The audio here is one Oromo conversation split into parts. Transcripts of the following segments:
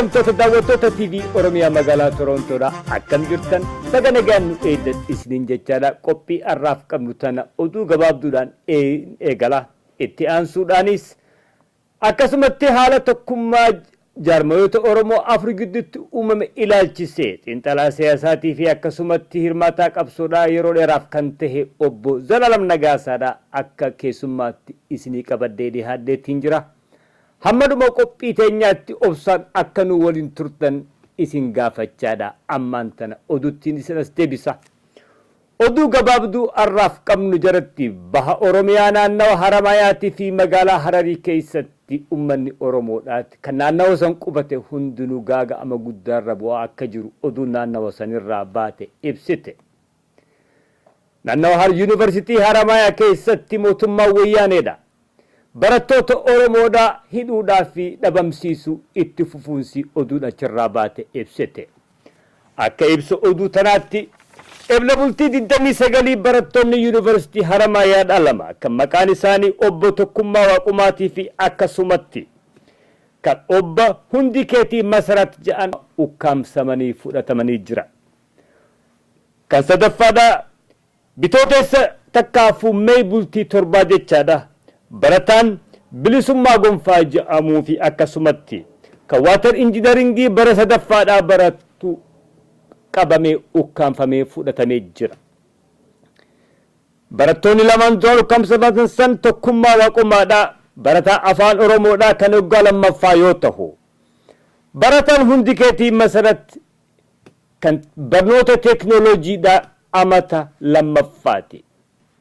Kabajamtoota daawwattoota TV Oromiyaa magaalaa Torontoodha. Akkam jirtan? Baga nagaan nu eegdan isiniin jechaadha. Qophii har'aaf qabnu tana oduu gabaabduudhaan eegala. Itti aansuudhaanis akkasumatti haala tokkummaa jaarmayoota Oromoo afur gidduutti uumame ilaalchisee xiinxalaa siyaasaatii fi akkasumatti hirmaataa qabsoodhaa yeroo dheeraaf kan tahe obbo Zalaalam Nagaasaadha akka keessummaatti isinii qabadhee dhihaadheetiin jira. Hamma dhuma qophii teenyaatti obsaan akka nu waliin turtan isin gaafachaadha ammaan tana oduttiin isin as deebisa. Oduu gabaabduu arraaf qabnu jaratti baha Oromiyaa naannawa Haramaayaatii fi magaalaa Hararii keessatti ummanni Oromoodhaat kan naannawa san qubate hundinuu gaaga'ama guddaarra bu'aa akka jiru oduun naannawa sanirraa baate ibsite. Naannawa Har Yuunivarsiitii Haramaayaa keessatti mootummaan Wayyaaneedha barattoota Oromoodhaa hidhuudhaa fi dhabamsiisuu itti fufuunsi oduun achirraa baate ibsite. Akka ibsa oduu tanaatti Ebla bultii 29 barattoonni Yuunivarsiitii Haramaayaadhaa lama kan maqaan isaanii obbo Tokkummaa Waaqumaatii fi akkasumatti kan obba Hundi Keetii Masarat jedhan ukkaamsamanii fudhatamanii jiran. Kan sadaffaadhaa Bitootessa takkaafuu May bultii torbaa jechaadha. Barataan Bilisummaa Gonfaa jedhamuu fi akkasumatti kan Waatar Injinaringii bara sadaffaadhaa baratu qabamee ukkaamfamee fudhatamee jira. Barattoonni lamaan duraan ukkaamsaman san Tokkummaa Waaqumaadhaa barataa Afaan Oromoodhaa kan waggaa lammaffaa yoo tahu, barataan Hundikeetii Masarat kan barnoota teeknooloojiidhaa amata lammaffaati.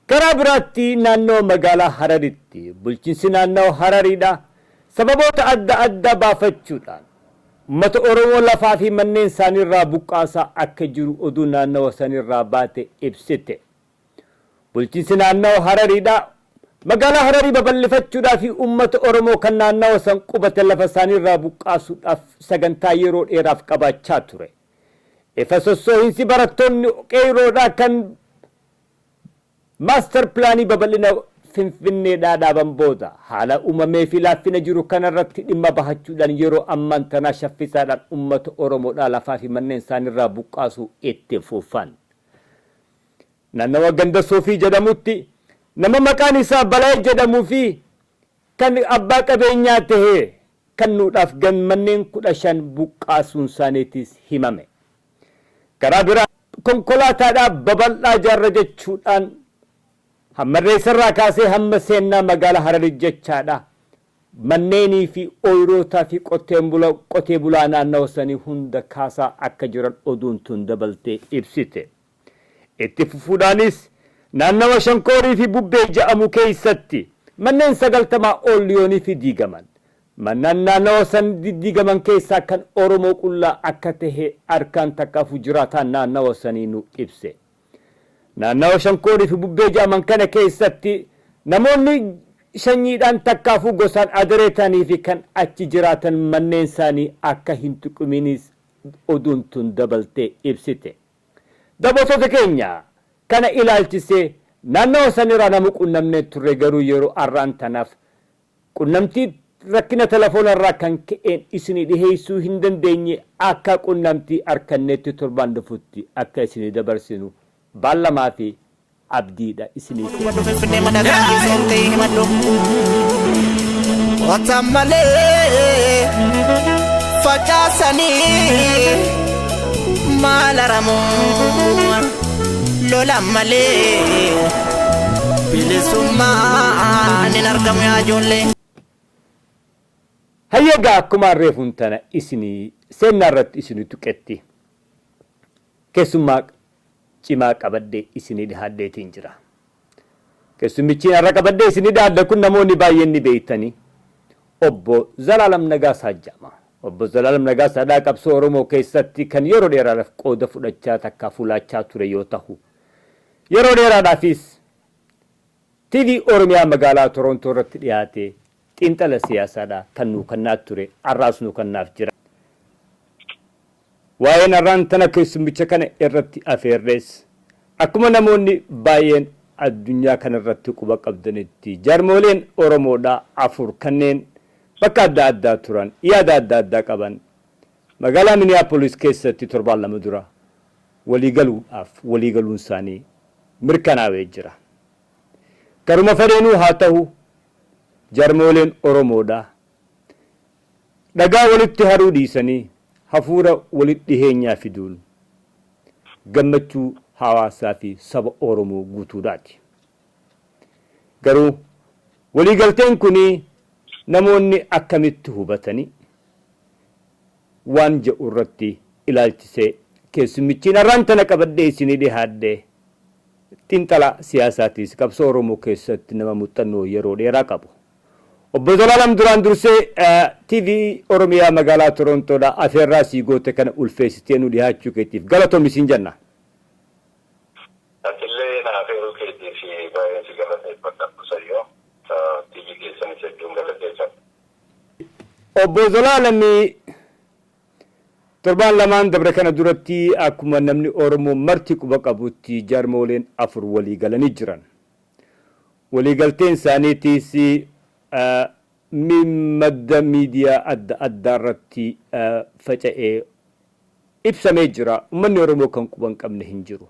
Karaa biraatti naannawa magaalaa Hararitti bulchiinsi naannawa Harariidha sababoota adda addaa baafachuudhaan ummata Oromoo lafaa fi manneen isaaniirraa buqqaasaa akka jiru oduu naannawa sanirraa baate ibsite. Bulchiinsi naannawa Harariidha magaalaa Hararii babal'ifachuudhaa fi ummata Oromoo kan naannawa san qubate lafa isaaniirraa buqqaasuudhaaf sagantaa yeroo dheeraaf qabaachaa ture. Ifa sossoohinsi barattoonni qeeyroodhaa kan maastar pilaanii babal'ina Finfinneedhaa dhaaban booda haala uumamee fi laaffina jiru kanarratti dhimma bahachuudhaan yeroo ammaan tanaa shaffisaadhaan ummata Oromoodhaa lafaa fi manneen isaaniirraa buqqaasuu itti fufan. Naannawa ganda Soofii jedhamutti nama maqaan isaa Balaay jedhamuu fi kan abbaa qabeenyaa tahe kennuudhaaf gan manneen 15 buqqaasuun isaaniitis himame. Karaa biraa konkolaataadhaa babal'aa jaarra jechuudhaan Hammarreessarraa kaasee hamma seennaa magaalaa Hararii jechaadha manneenii fi ooyirootaa fi qotee bulaa naannawa sanii hunda kaasaa akka jiran oduun tun dabaltee ibsite. Itti fufuudhaanis naannawa Shankoorii fi Bubbee ja'amu keeysatti manneen 90 ol yoonifi diigaman. Mannaan naannawa san diddiigaman keessaa kan Oromoo qullaa akka tahe arkaan takkaafuu jiraataan naannawa sanii nu ibse. Naannawa Shankoorii fi Bubbee ja'aman kana keessatti namoonni shanyiidhaan takkaafuu gosaan Adaree ta'anii fi kan achi jiraatan manneen isaanii akka hin tuqiminis oduun tun dabaltee ibsite. Daawwattoota keenya kana ilaalchisee naannawa saniraa nama qunnamnee turre garuu yeroo arraan tanaaf qunnamtii rakkina telefoonarraa kan ka'een isinii dhiheessuu hin dandeenye akka qunnamtii arkanneetti torbaan dhufutti akka isinii dabarsinu baallamaa fi abdiidha isinii Dubbadhu kenna. Finfinnee madagaa misoomtee himadhu. Qotan malee facaasanii maal aramoo lolan malee bilisummaan hin argamu yaa ijoollee. Hayyeegaa akkumaan reefuun tana isinii seennaa irratti isinii tuqetti keessummaa cimaa qabadhee isinii dhihaadheetiin jira. Keessummichiin har'a qabadhee isinii dhihaadhe kun namoonni baay'een ni beektanii obbo Zalaalam Nagaasaa jedhama. Obbo Zalaalam Nagaasaadhaa qabsoo Oromoo keessatti kan yeroo dheeraadhaaf qooda fudhachaa takkaa fulaachaa ture yoo tahu yeroo dheeraadhaafis TV Oromiyaa magaalaa Torontoo irratti dhiyaatee xiinxala siyaasaadhaa kan nuu kannaa ture har'aas nuu kannaaf jira. Waa'een har'aan tana keessummicha kana irratti afeerrees akkuma namoonni baay'een addunyaa kanarratti quba qabdanitti jaarmooleen Oromoodhaa afur kanneen bakka adda addaa turan yaada adda addaa qaban Magaalaa Minneapolis keessatti torbaan 2 dura waliigaluudhaaf waliigaluun isaanii mirkanaawee jira. Garuma fedheenuu haa tahu jarmooleen Oromoodhaa dhagaa walitti haruu dhiisanii hafuura walitti dhiheenyaa fiduun gammachuu hawaasaa fi saba Oromoo guutuudhaati. Garuu waliigalteen kuni namoonni akkamitti hubatanii waan jedhu irratti ilaalchisee keessummichiin arraan tana qabadhee isinii dhihaadhe xiinxalaa siyaasaatiis qabsoo Oromoo keessatti nama muuxannoo yeroo dheeraa qabu. Obbo Zalaalam, duraan dursee TV Oromiyaa magaalaa Torontoodhaa afeerraa sii goote kana ulfeessitee nu dhihaachuu keetiif galatoomi siin jenna. Atillee na afeeruu keetiif baay'een si galateeffadha, Busayyoo. TV keessanis hedduun galateeffadha. Obbo Zalaalamii, torbaan lamaan dabre kana duratti akkuma namni Oromoo marti quba qabutti jaarmooleen afur walii galanii jiran. Waliigalteen isaaniitiis madda miidiyaa adda addaa irratti faca'ee ibsamee jira. Uummanni Oromoo kan quba hin qabne hin jiru.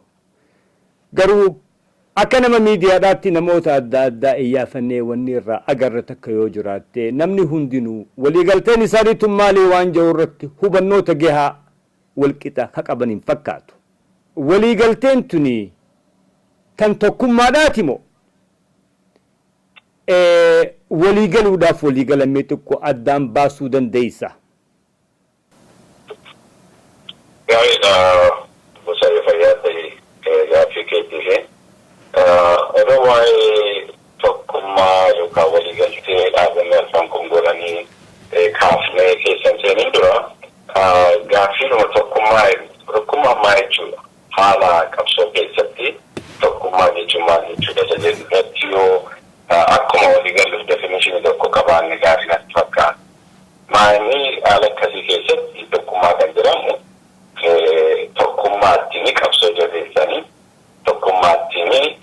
Garuu akka nama miidiyaadhaatti namoota adda addaa iyyaafannee wanni irraa agarre takka yoo jiraatte, namni hundinuu waliigalteen isaanii tun maalii waan jiru irratti hubannoota gahaa walqixa ka qaban hin fakkaatu. Waliigalteen tuni tan tokkummaadhaati moo waliigaluudhaaf waliigalamee xiqqoo addaan baasuu dandeessa? Gaariidha, Busayyoo, fayyaa ta'e gaaffii keetii fi odoo waa'ee tokkummaa yookaan waliigaltee dhaabonni arfan kun godhanii kaafnee keessan seenin dura, gaaffiinuma tokkummaa, tokkummaa maal jechuudha? Haala qabsoo keessatti tokkummaa jechuun maal jechuudha isa jedhu irratti yoo akkuma waliigalluuf definition tokko qabaanne gaarii natti fakkaata. Maayini haala akkasii keessatti tokkummaa kan jedhamu tokkummaattiin qabsoo jabeessanii, tokkummaattiin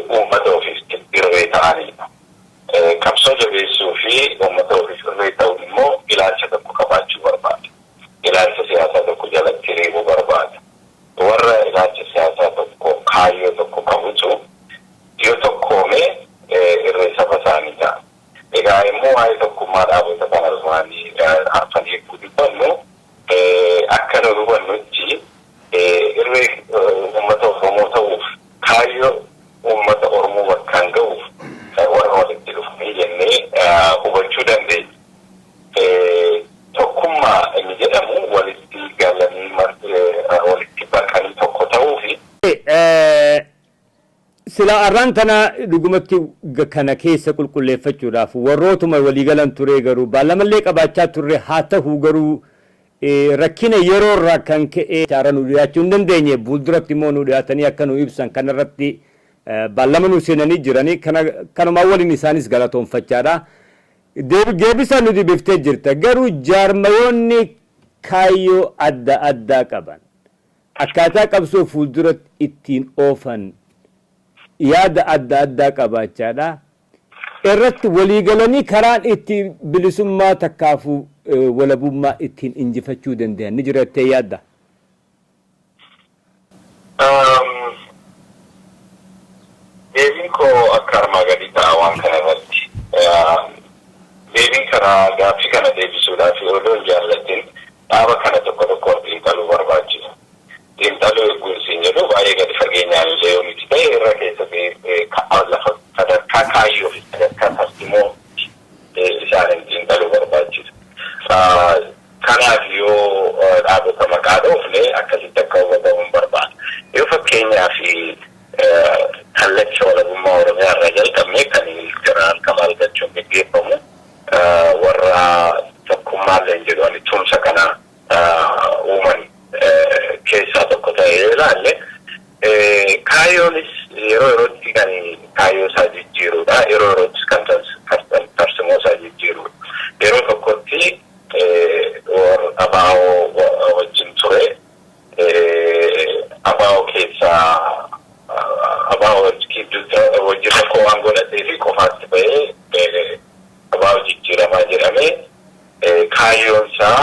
uummata ofiif irree ta'anidha. Qabsoo jabeessuu fi uummata ofiif irree ta'uun immoo ilaalcha tokko qabaachuu barbaada. Ilaalcha siyaasaa tokko jalatti hiriiruu barbaada. Warra ilaalcha siyaasaa tokko, kaayyoo tokko qabutu yoo tokkoome irree saba isaanii ta'a. Egaa immoo waa'ee tokkummaa dhaabota kana arfanii arfanii eeguu dubbannu, akka nu hubannutti irree uummata Oromoo ta'uuf, kaayyoo uummata Oromoo bakkaan ga'uuf warra walitti dhufanii jennee hubachuu dandeenya. Tokkummaa inni jedhamu walitti galanii, walitti baqanii tokko ta'uu fi Sila arraan tana dhugumatti kana keessa qulqulleeffachuudhaaf warrootuma waliigalan ture, garuu baalamallee qabaachaa turre. Haa ta'u garuu rakkina yeroo irraa kan ka'e haara nu dhiyaachuu hin dandeenye. Fuulduratti immoo nu dhiyaatanii akka nu ibsan kanarratti baallama nu seenanii jiranii kanumaan waliin isaanis galatoonfachaadha. Deebisaa nu dibiftee jirta, garuu jaarmayoonni kaayyoo adda addaa qaban, akkaataa qabsoo fuulduratti ittiin oofan yaada adda addaa qabaachaadha. Irratti waliigalanii karaan itti bilisummaa takkaafuu walabummaa ittiin injifachuu danda'an ni jira jettee yaadda? Deebiin koo akka armaa gadii ta'a waan kana irratti. Deebiin kana, gaaffii kana deebisuudhaaf odoo hin jaallatin dhaaba kana tokko tokkoon xiinxaluu barbaachisa. Xiinxaluu eegguun siin jedhu baay'ee gadi fageenyaan illee yoo miti ta'e, irra keessa lafa sadarkaa kaayyoo fi sadarkaa tarsimoo isaaniin xiinxaluu barbaachisa. Kanaaf yoo dhaabota maqaa dhoofne akkasitti akka hubatamu hin barbaada. Yoo fakkeenyaaf Kallacha Walabummaa Oromiyaa irraa jalqabne, kan Jeneraal Kamaal Galchuun geggeeffamu, warra tokkummaallee hin jedhu ani, tumsa kana uuman keessaa tokko ta'e yoo ilaalle, kaayyoonis yeroo yerootti kan kaayyoo isaa jijjiirudha. Yeroo yeroottis kan tarsimoo isaa jijjiirudha. Yeroo tokkotti warra ABO wajjin ture. ABO keessaa ABO wajjin rakkoo waan godhatee fi qofaatti bahee ABO jijjiiramaa jedhamee kaayyoon isaa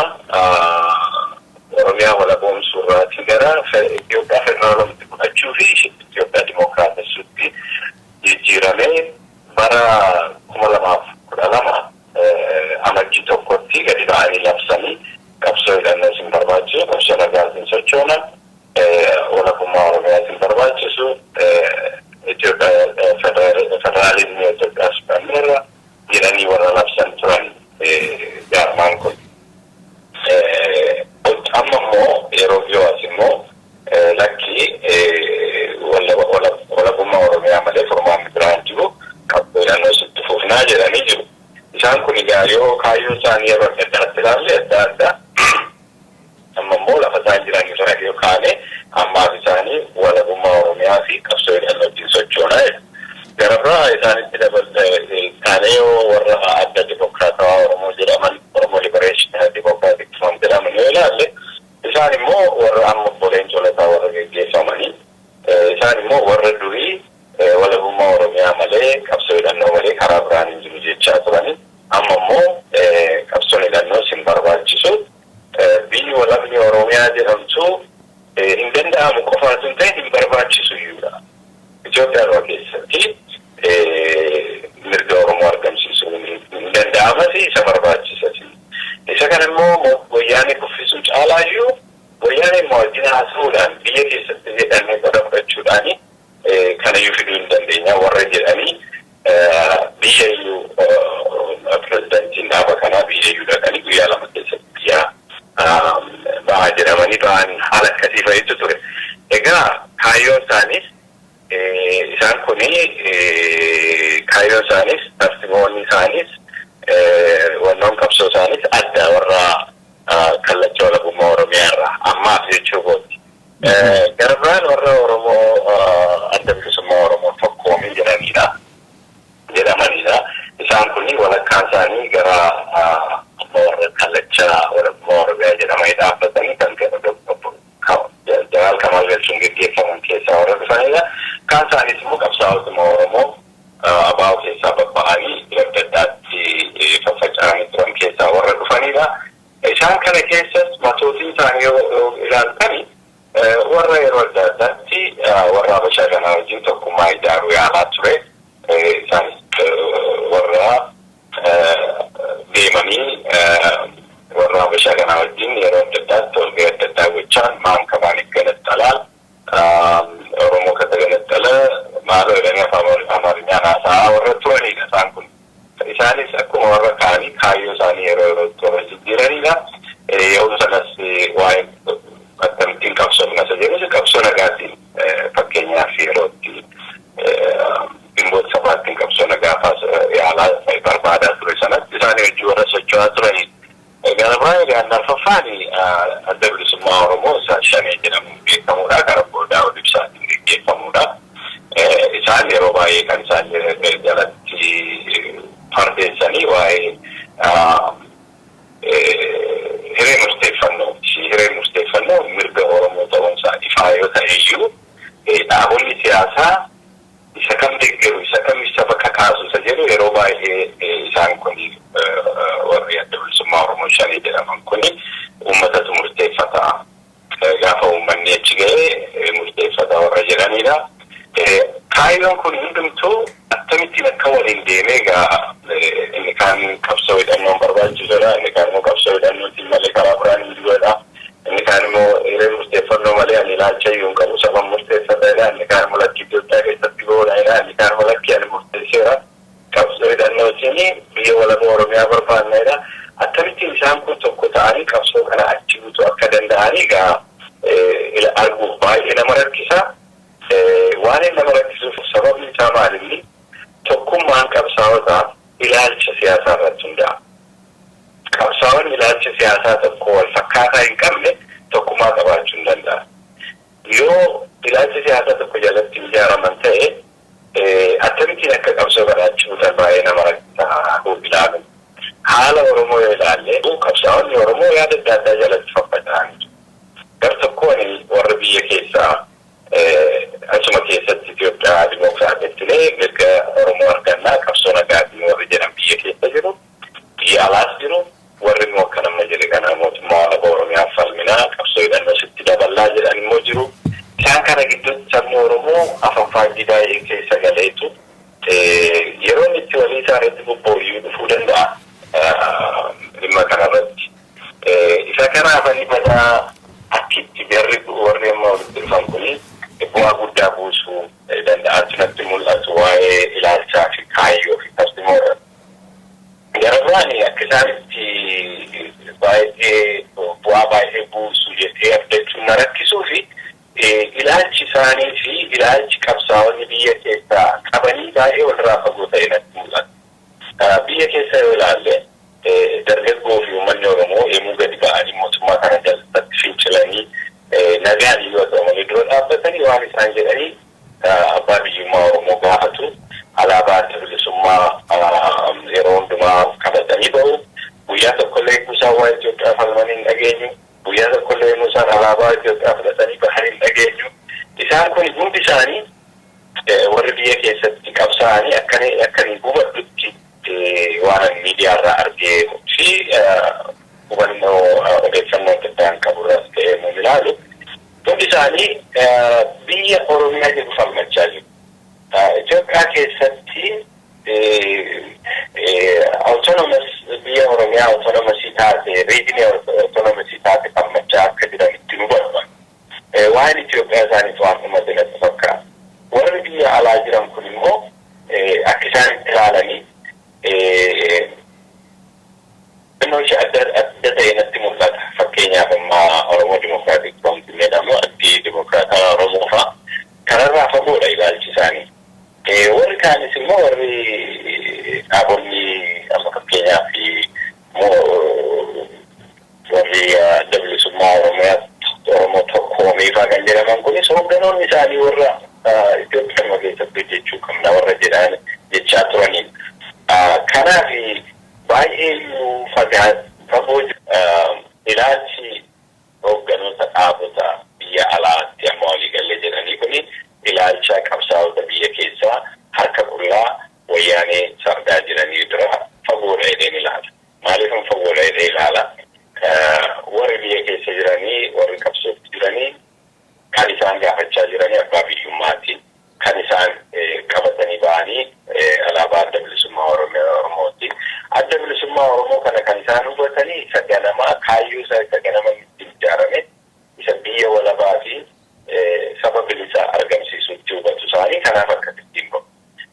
Bara 2012 Amajjii 1tti gadi ba'anii labsanii, qabsoo hidhannoo isin barbaachisu, qabsoo nagaatiin sochoona, walabummaa Oromiyaa isin barbaachisu, federaalizimii Itoophiyaas fudhanneerra jedhanii warra labsan turan jaarmaan kun. Amma immoo yeroo dhiyoo as immoo lakki, walabummaa Oromiyaa malee furmaanni biraa hin jiru, qabsoo hidhannoo sitti fufnaa jedhanii jiru. Isaan kun egaa yoo kaayyoo isaanii yeroo adda addaatti ilaalle adda adda. Amma immoo lafa isaan jiran irraa yoo kaane, ammaaf isaanii walabummaa Oromiyaa fi qabsoo hidhannootiin sochoonaa jedhu. Gara biraa isaanitti kaanee yoo warra Adda Dimokiraatawaa Oromoo jedhaman, Oromoo Liberation Democratic Front jedhaman yoo ilaalle, isaan immoo warra amma obbo Leencoo Lataa warra geggeeffamanii, isaan immoo warra durii walabummaa Oromiyaa malee, qabsoo hidhannoo malee karaa biraan hin jiru jechaa turanii, amma immoo qabsoon hidhannoo sin barbaachisu, biyyi walabni Oromiyaa jedhamtu hin danda'amu qofaatu hin ta'in, hin barbaachisu iyyuudha. Itoophiyaa keessatti mirga Oromoo argamsiisuu hin danda'amas, isa barbaachisas. Isa kana immoo Wayyaanee kuffisuu caalaayyuu Wayyaanee immoo wajjin haasa'uudhaan, biyya keessatti jedhamee qoda fudhachuudhaan kanayyuu fiduu hin dandeenya warra jedhanii, biyya iyyuu pirezidantiin dhaaba kanaa biyya iyyuu dhaqanii guyyaa 2 keessatti biyya ba'aa jedhamanii ba'an, haala akkasii fa'itu ture. Egaa kaayyoon isaaniis, isaan kuni kaayyoon isaaniis, tarsiimoonni isaaniis, wannoon qabsoo isaaniis adda warra Kallacha Walabummaa Oromiyaa irraa ammaaf jechuu kooti. Gara biraan warra Oromoo Adda Bilisummaa Oromoo Tokkoomii jedhanidha. Jedhamanidha. Isaan kuni walakkaan isaanii gara amma warra Kallacha Walabummaa Oromiyaa jedhamanii dhaabbatanii kan Jamaal Kamaal Galchuun geggeeffaman keessaa warra dhufanidha. Kaan isaaniis immoo qabsaa'otuma Oromoo ABO keessaa babba'anii iddoo adda addaatti faffaca'anii turan keessaa warra dhufanidha. Isaan kana keessas matootiin isaanii yoo ilaaltani, warra yeroo adda addaatti warra Habashaa kanaa wajjin tokkummaa ijaaruu yaalaa ture. Isaanis warra deemanii warra Habashaa kanaa wajjin yeroo adda addaatti walgahii adda addaa gochaan maan ከማን ይገነጠላል፣ ኦሮሞ ከተገነጠለ maaloo jedhanii afaan Amaarinyaan haasa'aa warra turanidha isaan kun. Isaanis akkuma warra kaanii kaayyoo isaanii yeroo yerootti warra jijjiiranidha. Yeroo sanas waa'ee akkamittiin qabsoofna isa jedhus, qabsoo nagaatiin, fakkeenyaaf yerootti Ginboota Sabaattiin qabsoo nagaa yaalaa barbaadaa ture sanatti isaanii hojii warra socho'aa turanidha. Gara biraa egaa arfaffaan Adda Bilisummaa Oromoo isa Shanee jedhamuun beekamudha. Karaa obbo Daawud Ibsaatiin geggeeffamudha. Isaan yeroo baay'ee kan isaan jalatti fardeessanii waa'ee hiree murteeffannooti. Hiree murteeffannoo mirga Oromoo ta'uunsaa ifaa yoo ta'e iyyuu, dhaabonni siyaasaa isa kam deeggaru, isa kam saba kakaasu isa jedhu yeroo baay'ee isaan kun warri Adda Bilisummaa Oromoo Shanee jedhaman kun uummatatu murteeffata. Gaafa uummanni achi ga'ee murteeffata warra jedhanidha. Kaayyoon kun hundumtuu akkamittiin akka waliin deemee, egaa inni kaan qabsoo hidhannoon barbaachisuudha, inni kaan immoo qabsoo hidhannootiin malee karaa biraan hin jirudha. Inni kaan immoo hiree murteeffannoo malee ani ilaalcha iyyuu hin qabu, saba murteeffataadha. Inni kaan immoo lakkii, Itoophiyaa keessatti goonadha. Inni kaan immoo lakkii, ani murteesseera. Qabsoo hidhannootiin biyya walaba Oromiyaa barbaannedha. Akkamittiin isaan kun tokko ta'anii qabsoo kana achi butuu akka danda'anii egaa arguuf baay'ee nama rakkisa. Waan inni nama rakkisuuf sababni isaa maalinni, tokkummaan qabsaa'otaa ilaalcha siyaasaa irratti hundaa'a. Qabsaa'onni ilaalcha siyaasaa tokko wal fakkaataa hin qabne tokkummaa qabaachuu hin danda'an. Yoo ilaalcha siyaasaa tokko jalatti hin ijaaraman ta'e, akkamittiin akka qabsoo kana achi butan baay'ee nama rakkisa ilaalu. Haala Oromoo yoo ilaalle, qabsaa'onni Oromoo yaada adda addaa jalatti faffaca'anii gar tokkoon warra biyya keessaa asuma keessatti Itoophiyaa dimokiraatessinee mirga Oromoo argannaa, qabsoo nagaatiin warri jedhan biyya keessa jiru, biyya alaas jiru, warri immoo akka nama jedhe kana mootummaa walaba Oromiyaa. keessaa irratti bobba'u dhufuu danda'a dhimma kanarratti. Isa kanaaf ani badaa akkitti jarri warri amma walitti dhufan kuni bu'aa guddaa buusuu danda'aatu natti mul'atu waa'ee ilaalchaa fi kaayyoo fi tarsiimoodha. Gara biraan akka isaanitti baay'ee bu'aa baay'ee buusu jedhee abdachuun na rakkisuu fi ilaalchi isaanii fi ilaalchi qabsaa'onni biyya keessaa qabanii baay'ee walirraa fagoo ta'e natti mul'ata. Biyya keessa yoo ilaalle, dargaggoo fi uummanni Oromoo yommuu gadi ba'anii mootummaa kana jalatti fincilanii, nagaan yoo ta'u malee dura dhaabbatanii, waan isaan jedhanii abbaa biyyummaa Oromoo gaafatu, alaabaa adda bilisummaa yeroo hundumaa qabatanii ba'u. Guyyaa tokkollee isaan waa Itoophiyaa falmanii hin dhageenyu. Guyyaa tokkollee isaan alaabaa Itoophiyaa fudhatanii bahanii hin dhageenyu. Isaan kun hundi isaanii warri biyya keessatti qabsaa'anii akkanii hubadhutti, waan miidiyaa irraa argee fi hubannoo odeeffannoo adda addaan qaburraas ta'ee nu ilaalu, hundi isaanii biyya Oromiyaa jedhu falmachaa jiru. Itoophiyaa keessatti autonomous biyya Oromiyaa autonomousii taate, regionii autonomousii taate falmachaa akka jiranitti nu barba. Waan Itoophiyaa isaaniif waan dhumate natti fakkaata. Warri biyya alaa jiran kun immoo akka isaan itti ilaalanii xinnoo ishee adda adda ta'e natti mul'ata. Fakkeenyaaf, amma Oromoo Democratic Front jedhamu, Addii Dimokiraataa Oromoo fa'a kanarraa fagoodha ilaalchi isaanii. Warri kaanis immoo, warri dhaabonni amma fakkeenyaaf warri Adda Bilisummaa Oromiyaa, Oromoo Tokkoomee fa'aa kan jedhaman kunis, hoogganoonni isaanii warra Itoophiyaa keessatti hojjechuu qabna warra jedhan jechaa turaniin. Kanaaf baay'ee iyyuu fagoo ilaalchi hoogganoota dhaabota biyya alaatti amma waliigallee jedhanii kuni ilaalcha qabsaa'ota biyya keessaa harka qullaa Wayyaanee sardaa jiranii dura fagoodha jedheen ilaala. Maaliif fagoodha jedhee ilaala? Warri biyya keessa jiranii, warri qabsootti jiranii, kan isaan gaafachaa jiranii abbaa biyyummaati. Kan isaan qabatanii ba'anii alaabaa Adda Bilisummaa Oromooti. Adda Bilisummaa Oromoo kana kan isaan hubatanii isa ganamaa, kaayyoo isaa isa ganama ittiin ijaarame, isa biyya walabaa fi saba bilisaa argamsiisutti hubatu isaanii, kanaaf akkasittiin bahu.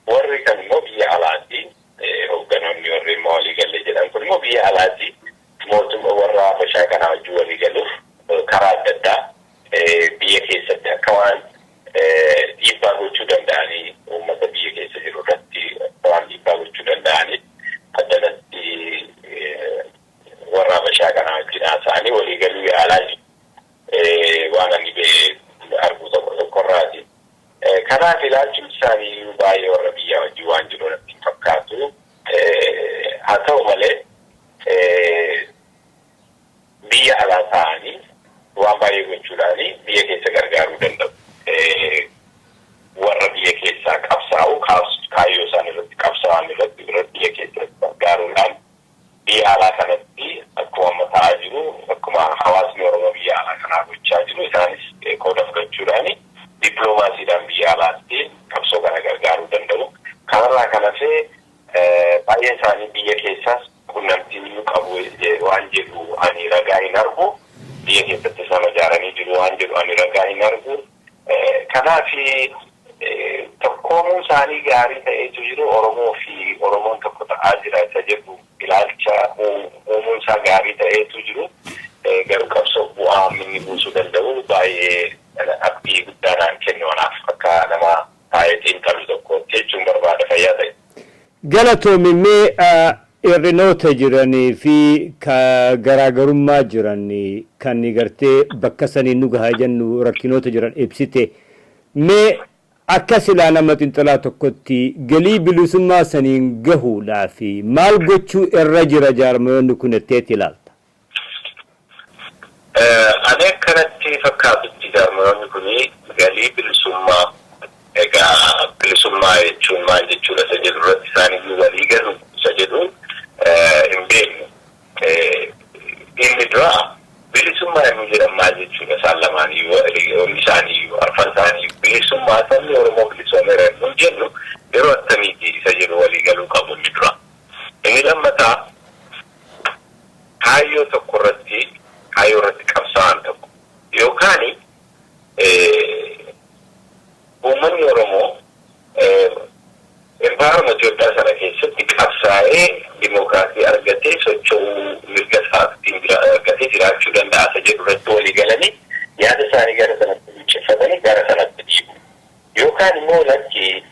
Warri kan immoo biyya alaati, hoogganoonni warri immoo waliigallee jedhan kun immoo biyya alaati mootummaa warra Habashaa kanaa wajjin waliigaluuf karaa adda addaa biyya keessatti akka waan dhiibbaa gochuu danda'anii, uummata biyya keessa jiru irratti akka waan dhiibbaa gochuu danda'anii, addanatti warra Habashaa kanaa wajjin haasa'anii waliigaluu yaalaa jiru. Waan ani arguu tokko tokkorraati. Kanaaf ilaalchi isaanii baay'ee warra biyyaa wajjin waan jiru natti hin fakkaatu. Haa ta'u malee, biyya alaa ta'anii waan baay'ee gochuudhaani biyya keessa gargaaruu danda'u. Warra biyya keessaa qabsaa'u, kaayyoo isaan irratti qabsaa'an irratti biyya keessa gargaaruudhaan, biyya alaa kanatti akkuma amma ta'aa jiru, akkuma hawaasni Oromoo biyya alaa kanaa gochaa jiru, isaanis qooda fudhachuudhaani dippiloomaasiidhaan biyya alaatti qabsoo kana gargaaruu danda'u. Kanarraa kan hafe baay'een isaanii biyya keessaas qunnamtii qabu waan jedhu ani ragaa hin argu. Biyya keessatti sama ijaaranii jiru waan jedhu ani ragaa hin argu. Kanaaf tokkoomuu isaanii gaarii ta'eetu jiru, Oromoo fi Oromoon tokko ta'aa jira isa jedhu ilaalcha uumuun isaa gaarii ta'eetu jiru. Garuu qabsoo bu'aa inni buusuu danda'u baay'ee abdii guddaadhaan kennu anaaf akka nama taa'ee xiinxalu tokkootti jechuun barbaada, fayyaa ta'e. Galatoomi. Mee hir'inoota jiranii fi ka garaagarummaa jiran kan gartee bakka sanii nu gahaa jennu, rakkinoota jiran ibsite. Mee akka silaa nama xiinxalaa tokkotti galii bilisummaa saniin gahuudhaaf maal gochuu irra jira jaarmayoonni kun jetteetti ilaalta? Ani akkanatti fakkaatutti jaarmayoonni kun galii bilisummaa, egaa bilisummaa jechuun maal jechuudha isa jedhu irratti isaaniyyuu walii galu isa jedhu hin beeknu. Inni dura bilisummaa yommuu jedhan maal jechuudha? Isaan lamaaniyyuu, hundi isaaniiyyuu, arfan isaaniiyyuu bilisummaa, sabni Oromoo bilisoomeera yommuu jennu yeroo akkamiiti isa jedhu walii galuu qabu inni dura. Lammataa, kaayyoo tokko irratti, kaayyoo irratti qabsaa'an tokko yookaan uummanni Oromoo environment Itoophiyaa sana keessatti qabsaa'ee dimookiraasii argatee socho'uu, mirga isaatiin argatee jiraachuu danda'a isa jedhu irratti walii galanii yaada isaanii gara sanatti lucceffatanii gara sanatti dhiibu. Yookaan immoo lakki,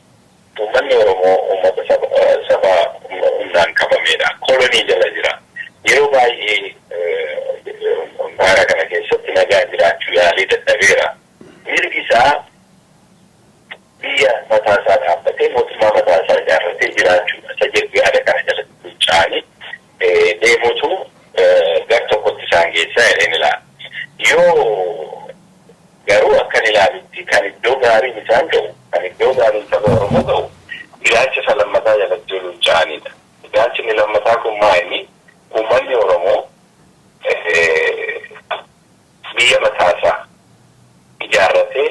uummanni Oromoo uummata saba humnaan qabamedha. Kolonii jala jira. Yeroo baay'ee baara kana keessatti nagaa jiraachuu yaalee dadhabeera. Mirgi isaa biyya mataa isaa dhaabbatee, mootummaa mataa isaa ijaarratee jiraachuudha. Isa jedhu yaada kana jalatti lucca'anii deemutu gar tokkotti isaan geessaa jedheen ilaala. Yoo garuu akkan ilaalutti kan iddoo gaariin isaan ga'u, kan iddoo gaariin saba Oromoo ga'u, ilaalcha isa lammataa jalatti lucca'anidha. Ilaalchi inni lammataa kun maa inni? Uummanni Oromoo biyya mataasaa ijaarratee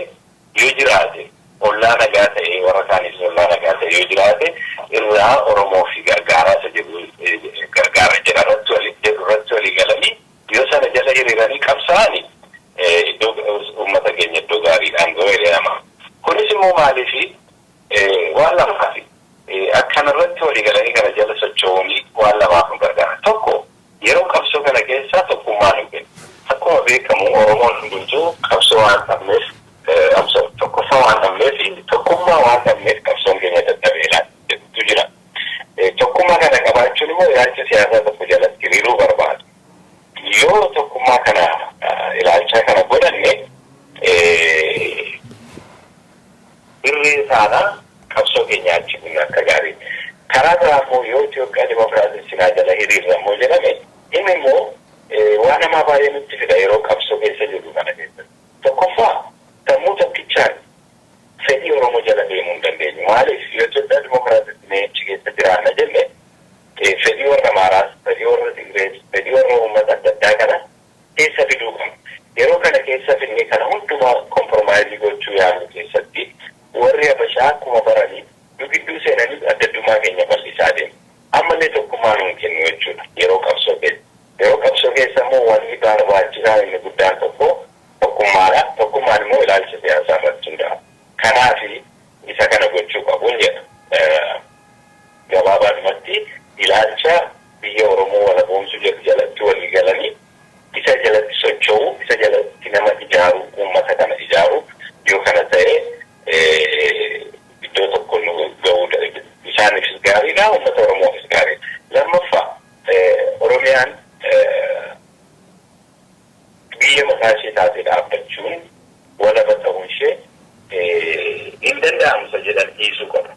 yoo jiraate, ollaa nagaa ta'ee, warra kaanis ollaa nagaa ta'e yoo jiraate, irraa Oromoo fi gargaaraa isa jedhu, gargaara jedha irratti walii jedhu irratti walii galanii yoo sana jala hiriiranii qabsaa'anii iddoo uummata keenya iddoo gaariidhaan ga'u jedhama. Kunis immoo maaliifi? Waan lamaafi. Akkanarratti walii galanii kana jala socho'uunii waan lamaaf nu gargaara. Tokko, yeroo qabsoo kana keessa tokkummaan hin kennu. Akkuma beekamu Oromoon hundumtuu qabsoo waan dhabneef, tokkoffaa waan dhabneef, tokkummaa waan dhabneef qabsoon keenya dadhabeera jedhutu jira. Tokkummaa kana qabaachuun immoo ilaalcha siyaasaa tokko jalatti hiriiruu barbaada. Yoo tokkummaa kana, ilaalcha kana godhanne, irree saanaa qabsoo keenya achi bunna akka gaarii. Karaa biraa immoo yoo Itoophiyaa Dimookiraatessinaa jala hiriirra immoo jedhame, inni immoo waan namaa baay'ee nutti fida yeroo qabsoo keessa jirru kana keessatti. Tokkoffaa, sammuu tokkichaan fedhii Oromoo jala deemuu hin dandeenyu. Maaliif? Yoo Itoophiyaa Dimookiraatessinee achi keessa jiraanna jenne, fedhii warra Amaaraas, fedhii warra Tigrees, fedhii warra uummata adda addaa kana keessa fiduu qabna. Yeroo kana keessa fidnee kana hundumaa compromise gochuu yaallu keessatti warri Habashaa akkuma baranii nu gidduu seenanii adda addummaa keenya bal'isaa deemu. Ammallee tokkummaa nuun kennu jechuudha yeroo qabsoo keessa. Yeroo qabsoo keessa immoo wanni barbaachisaan inni guddaan tokko tokkummaadha. Tokkummaan immoo ilaalcha siyaasaa irratti hundaa'a. Kanaaf isa kana gochuu qabuun jedha. Gabaabaadhumatti ilaalcha biyya Oromoo walaboomsuu jedhu jalatti walii galanii isa jalatti socho'uu, isa jalatti nama ijaaru, uummata kana ijaaru. Yoo kana ta'e iddoo tokko nu ga'uu isaaniifis gaariidha, uummata Oromoofis gaariidha. Lammaffaa, Oromiyaan biyya mataa ishee taatee dhaabbachuun, walaba ta'uun ishee hin danda'amu isa jedhan dhiisuu qaba.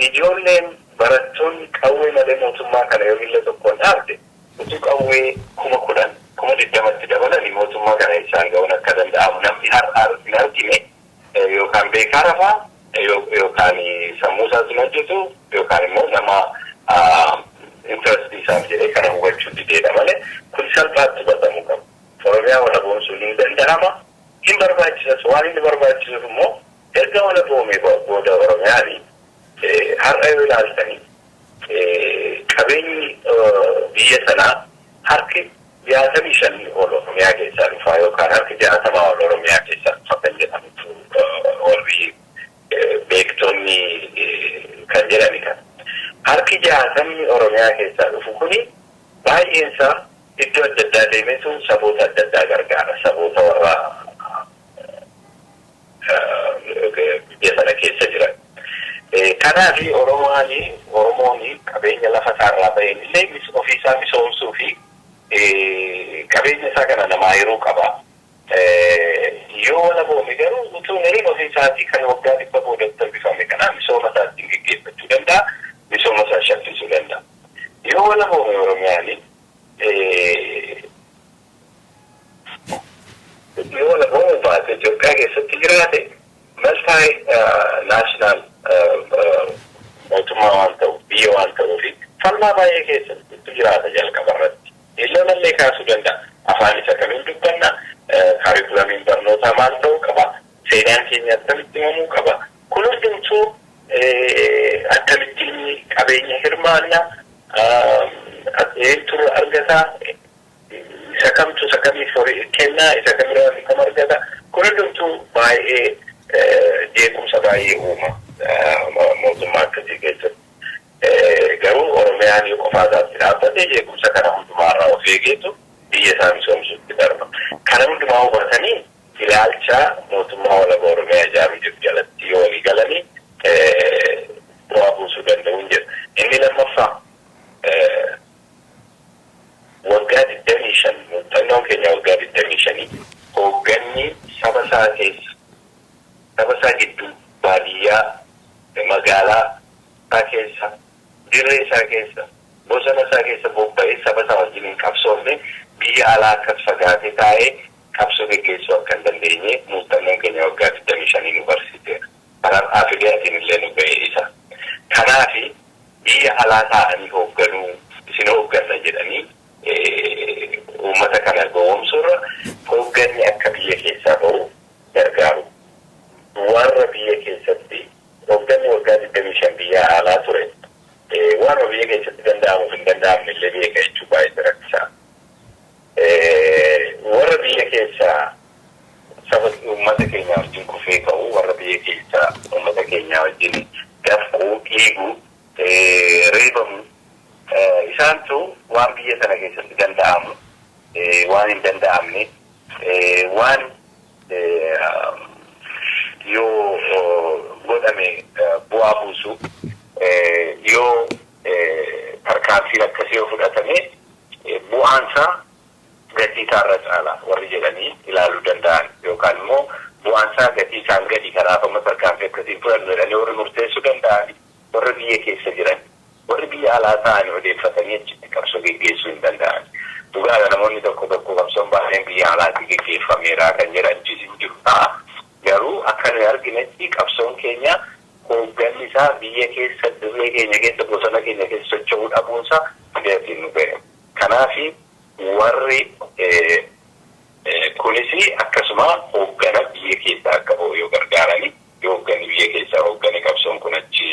Ijoolleen barattoonni qawwee malee mootummaa kana yoo miila tokkoon dhaabde, utuu qawwee 10,000, 20,000tti dabalanii mootummaa kana isaan ga'uun akka danda'amu namni har'a hin argine yookaan beekaa rafaa, yookaan sammuu isaas hin hojjetu, yookaan immoo nama interest isaaf jedhee kana hubachuu dideedha malee kun salphaatti hubatamuu qaba. Oromiyaa walaboomsuun hin danda'ama. Hin barbaachisas. Waan inni barbaachisuuf immoo erga walaboomee booda Oromiyaan har'a yoo ilaaltanii qabeenyi biyya sanaa harki 65 ol Oromiyaa keessaa dhufaa yookaan harki 60 ol Oromiyaa keessaa dhufa kan jedhamutu warri beektonni kan jedhani kana. Harki 60n Oromiyaa keessaa dhufu kuni baay'een isaa iddoo adda addaa deemeetu saboota adda addaa gargaara. Saboota warra biyya sana keessa jiran. Kanaaf Oromoon qabeenya lafa isaarraa baheen illee ofiisaa misoomsuu fi qabeenya isaa kana namaa yeroo qaba. Yoo walaboome garuu utuu hin ofii isaatii kan waggaa 100 boodatti hambifame kana misooma isaa ittiin geggeeffachuu danda'a. Misooma isaa shaffisuu danda'a. Yoo walaboome Oromiyaan, yoo walaboomuu baate Itoophiyaa keessatti jiraate, multinational mootummaa waan ta'u, biyya waan ta'uuf falmaa baay'ee keessatti jiraata jalqaba irratti. Lolallee kaasuu danda'a. Afaan isa kamiin dubbanna? Kaarikulamiin barnootaa maal ta'uu qaba? Seenaan keenya akkamitti himamuu qaba? Kun hundumtuu akkamittiin qabeenya hirmaanna? Eenyutu argata? Isa kamtu isa kamiif horii kennaa? Isa kamirraa kam argata? Kun hundumtuu baay'ee jeequmsa baay'ee uuma mootummaa akkasii keessatti. Garuu Oromiyaan yoo qofaa isaatti dhaabbate, jeequmsa kana hundumaarraa of eegeetu biyya isaa misoomsuutti darba. Kana hundumaa hubatanii ilaalcha mootummaa walaba Oromiyaa ijaaruu jiru jalatti yoo walii galanii bu'aa buusuu danda'u hin jedhu. Inni lammaffaa, waggaa 25, muuxannoon keenya waggaa 25, hoogganni saba isaa keessa, saba isaa gidduu, baadiyyaa, magaalaa isaa keessa, dirree isaa keessa, bosona isaa keessa bobba'ee saba isaa wajjin hin qabsoofne biyya alaa akkas fagaatee taa'ee qabsoo geggeessuu akka hin dandeenye muuxannoon keenya waggaa 25 nu barsiiseera. Kanaaf afidiyaatiin illee nu ga'e isa. Kanaafi biyya alaa taa'anii hoogganuu, isin hoogganna jedhanii uummata kana gowwoomsuurra hoogganni akka biyya keessaa ba'u gargaaru. Warra biyya keessatti hoogganni waggaa 25 biyya alaa ture waanuma biyya keessatti danda'amuuf hin danda'amne illee beeka jechuu baay'ee rakkisaa. Warra biyya keessaa saba uummata keenya wajjin kufee ka'u, warra biyya keessaa uummata keenya wajjin dafquu, dhiigu, reebamu, isaantu waan biyya sana keessatti danda'amu, waan hin danda'amne, waan yoo godhame bu'aa buusu, yoo tarkaanfiin akkasii yoo fudhatame bu'aansaa gatii isaarra caala warri jedhanii ilaaluu danda'an, yookaan immoo bu'aansaa gatii isaan gadi, kanaaf amma tarkaanfii akkasii fudhannu jedhanii warri murteessuu danda'an warra biyya keessa jiran. Warri biyya alaa ta'anii odeeffatanii achitti qabsoo geggeessuu hin danda'an. Dhugaadha, namoonni tokko tokko qabsoon baay'een biyya alaatti geggeeffameera kan jedhan hin jiru ta'a. Garuu akka nuyi arginetti qabsoon keenya hoogganni isaa biyya keessa, dirree keenya keessa, bosona keenya keessa socho'uu dhabuunsaa fideetiin nu ga'e. Kanaafi warri kunis akkasuma hooggana biyya keessaa akka ba'u yoo gargaarani, yoo hoogganni biyya keessaa hooggane, qabsoon kun achi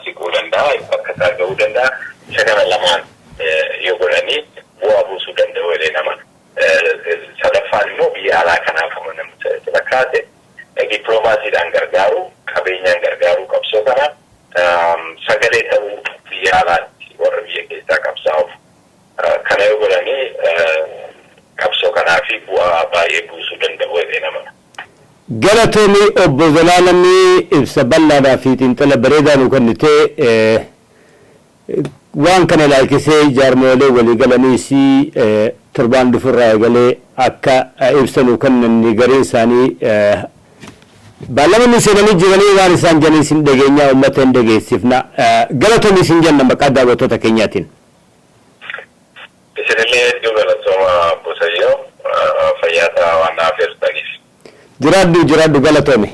siquu danda'a, bakka isaa ga'uu danda'a. Isa kana lamaan yoo godhanii bu'aa buusuu danda'u jedhee nama. Sadaffaan immoo biyya alaa kanaaf namni fakkaate dippiloomaasiidhaan gargaaru, qabeenyaan gargaaruu, qabsoo kana sagalee ta'uu biyya alaatti warra biyya keessaa qabsaa'uuf. Kana yoo godhanii qabsoo kanaa fi bu'aa baay'ee buusuu danda'u jedhee nama. Galatoomii obbo Zalaalamii, ibsa bal'aadhaa fi xiinxala bareedaa nu kennitee. Waan kana ilaalchisee jaarmoolee waliigalaniis torbaan dhufurraa eegalee akka ibsa nu kennan gariin isaanii baallama seenanii jiranii waan isaan jedhanis hin dhageenyaa, uummata hin dhageessifna. Galatoomii isin jenna maqaa daawwattoota keenyaatiin. Isinillee hedduu galatooma obbo Sayyoo, fayyaa ta'aa waan naaf hirtaniif. Jiraadhu, jiraadhu, galatoome.